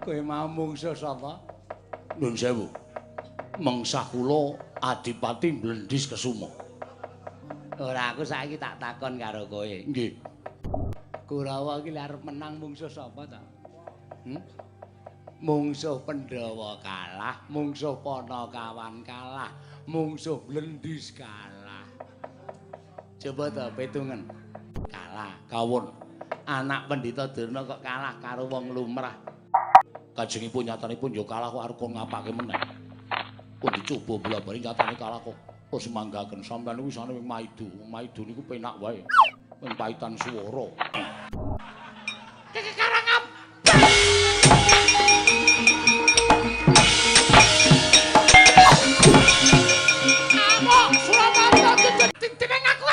Kowe mau mungsuh sapa? Nuwun sewu. Mengsah kula Adipati Blendis Kesuma. Ora, aku saiki tak takon karo kowe. Nggih. Kurawa iki arep menang mungsuh sapa ta? Mungsuh Pandhawa kalah, mungsuh Panakawan kalah, mungsuh Blendis kalah. Coba ta petungen. Kalah kawon. Anak Pendhita Durna kok kalah karo wong lumrah. Kajengipun nyatanipun ya kalah kok arep ngapake meneh. Kok dicoba bola-bali nyatane kalah kok. Kok semanggaken sampeyan niku isane wing maidu. Maidu niku penak wae. Wing paitan swara. Kekarangap. Amok Suramarta titik aku.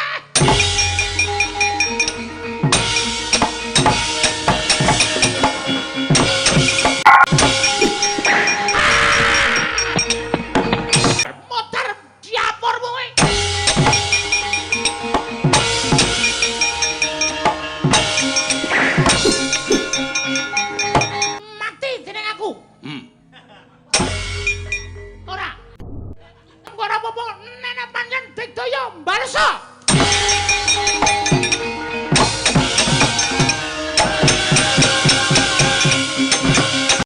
Motor diapurmu kowe. Mati jeneng aku.